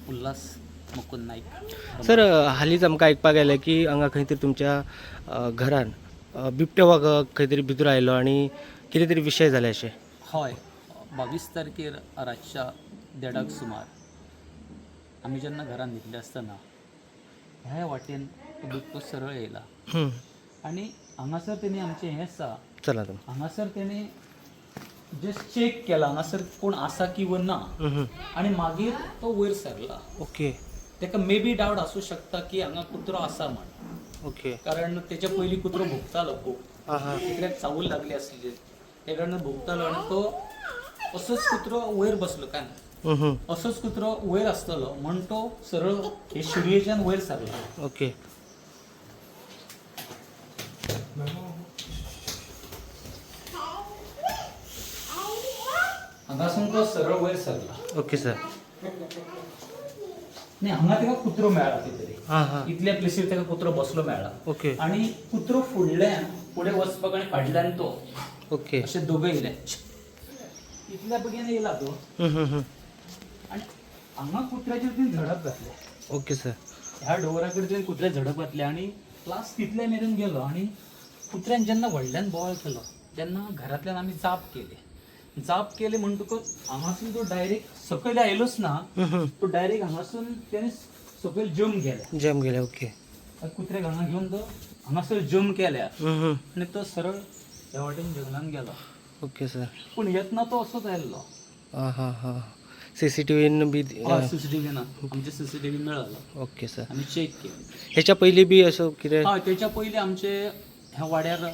Ulhas Mukund Naik. Sir, हालींच आमकां आयकपाक आयलें की हांगा खंय तरी तुमच्या घरान बिबट्या वाग खंय तरी भितर आयलो आनी कितें तरी विशय जाले अशें. हय, 22 तारखेर रातच्या देडाक सुमार आमी जेन्ना घरान न्हिदले आसतना ह्या वाटेन तो बिबटो सरळ येयला आनी हांगासर तेणी आमचें हें आसा. चला तुमी. हांगासर तेणी जस्ट चॅक केला हांगासर कोण आसा किंवा ना आनी मागीर तो वयर सरला. ताका मे बी डावट आसूं शकता की हांगा कुत्रो आसा म्हण. कारण तेच्या पयलीं कुत्रो भोंकतालो खूब. आं हां कुत्र्याक चावूल लागली आसली, त्या कारणान भोंकतालो आनी तो असोच कुत्रो वयर बसलो काय ना, असोच कुत्रो वयर आसतलो म्हण तो सरळ हे शिडयेच्यान वयर सरला. हांगासून तो सरळ वयर सरला. Okay sir. न्ही, हांगा ताका कुत्रो मेळ्ळा खंय तरी. आं हां इतल्या प्लेसीर ताका कुत्रो बसलो मेळ्ळा. आनी कुत्रो फुडल्यान फुडें वचपाक आनी फाटल्यान तो अशे दोगय येयले. इतल्या बेगीन येयला तो आनी हांगा कुत्र्याचेर तेणी झडप घातली. Okay sir. ह्या डोरा कडेन तेणी कुत्र्या झडप घातली आनी क्लास तितले मेरेन गेलो. आनी कुत्र्यान जेन्ना व्हडल्यान बोवाळ केलो तेन्ना घरांतल्यान आमी जाप केली. जाप केली म्हणटकच हांगासून तो डायरेक्ट सकयल आयलोच ना. तो डायरेक्ट हांगासून तेणे सकयल जम्प केले. जम गेले, ओके. कुत्र्याक हांगा घेवन तो हांगासर जम्प केल्या आनी तो सरळ ह्या वाटेन जंगलान गेलो. Okay sir. पूण येतना तो असोच आयल्लो. आं हां हां सीसीटीव्हीन बी? सीसीटीव्ही ना, आमचे सीसीटीव्ही मेळ्ळो. Okay sir. आमी चॅक केली. ह्याच्या पयलीं बी असो कितें? हय, तेच्या पयलीं आमचे ह्या वाड्यार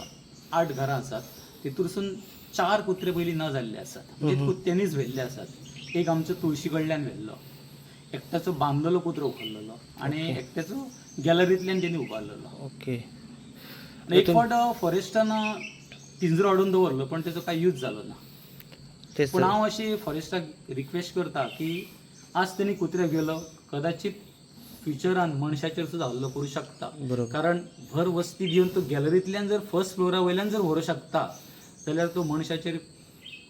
8 घरां आसात, तितूरसून 4 कुत्रे पयलीं ना जाल्ले आसात, म्हणजे कुत्र्यांनीच व्हेल्ले आसात. एक आमचो तुळशी कडल्यान व्हेल्लो, एकट्याचो बांदलेलो कुत्रो उखल्लेलो आनी एकट्याचो गॅलरींतल्यान तेणी उबारलेलो. आनी एक फावट फॉरेस्टान पिंजरो हाडून दवरलो, पण तेचो कांय यूज जालो ना. तेच पूण सर. हांव अशी फॉरेस्टाक रिक्वेस्ट करता की आज तेणी कुत्र्याक गेलो, कदाचित फ्युचरान मनशाचेर सुद्दां हल्लो करूं शकता. कारण भर वस्ती घेवन तो गॅलरींतल्यान जर फर्स्ट फ्लोरा वयल्यान जर व्हरूं शकता जाल्यार तो मनशाचेर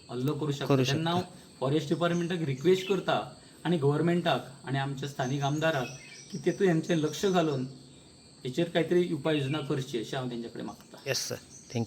हल्लो करूं शकता. करूं. तेन्ना हांव फॉरेस्ट डिपार्टमेंटाक रिक्वेस्ट करता आनी गव्हर्मेंटाक आनी आमच्या स्थानीक आमदाराक की तेतून हेंचें लक्ष घालून हेचेर कांयतरी उपाय योजना करची अशें हांव तेंच्या कडेन मागता. Yes sir.